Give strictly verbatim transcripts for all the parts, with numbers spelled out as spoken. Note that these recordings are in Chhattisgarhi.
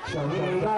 खुदा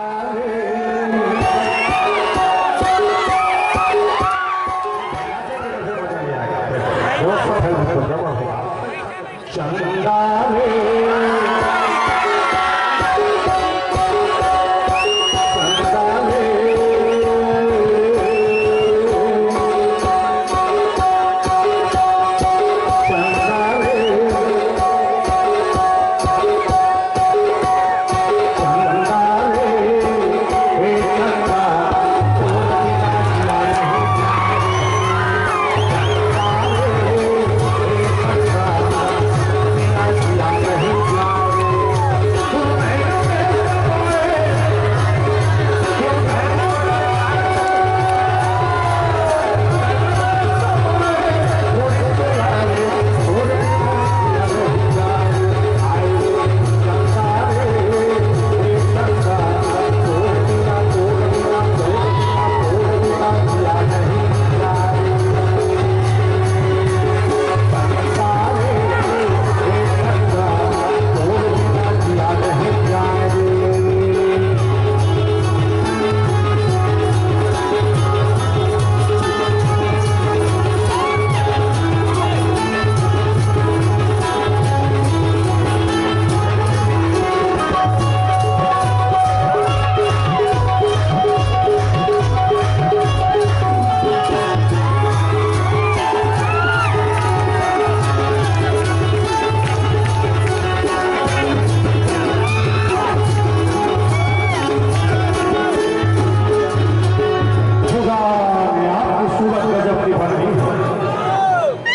ने आपकी सूरत गजब की बनाई है।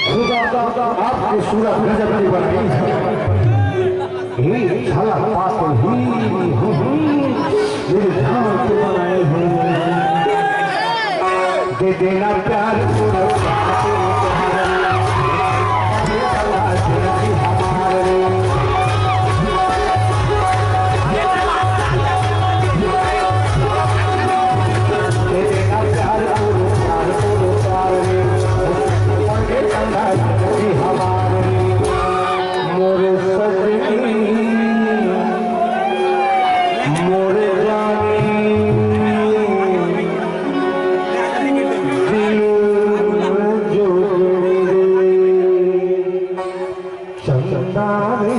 खुदा आपकी सूरत गजब की बनाई है। ये झलक पाते ही मेरे ध्यान से बनाए हैं। दे देना प्यार को। मोरे सजनी, मोरे रानी, दिल जोड़ी रे। चंदा रे।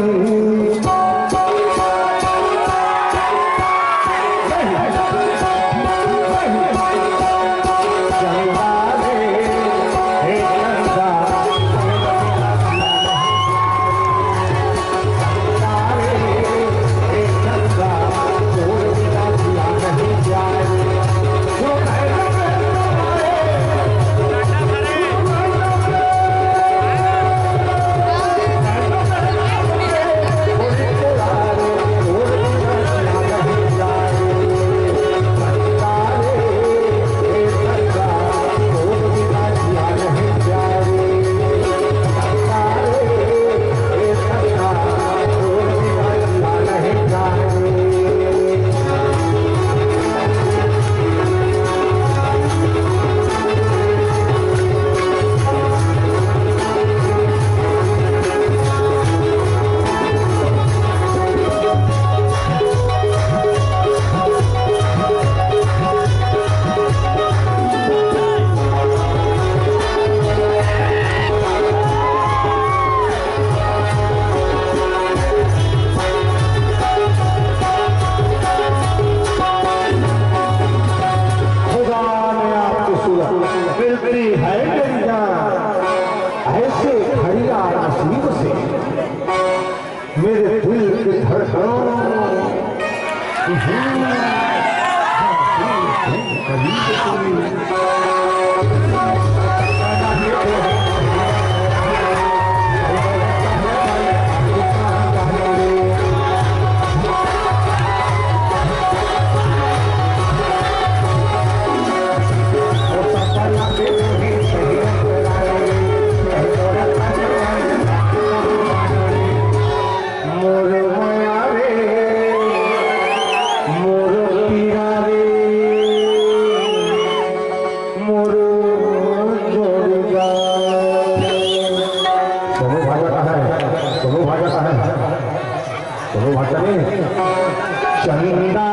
खुदा ने आपकी सूरत मिलती है मेरी जान, ऐसे खड़िया नसीब से। मेरे दिल की धड़कन। मोर मया रे, मोर पीरा रे, मोर जोड़ीदार। दोनों भाषा का है, दोनों भाषा का है, दोनों भाषा में। चंदा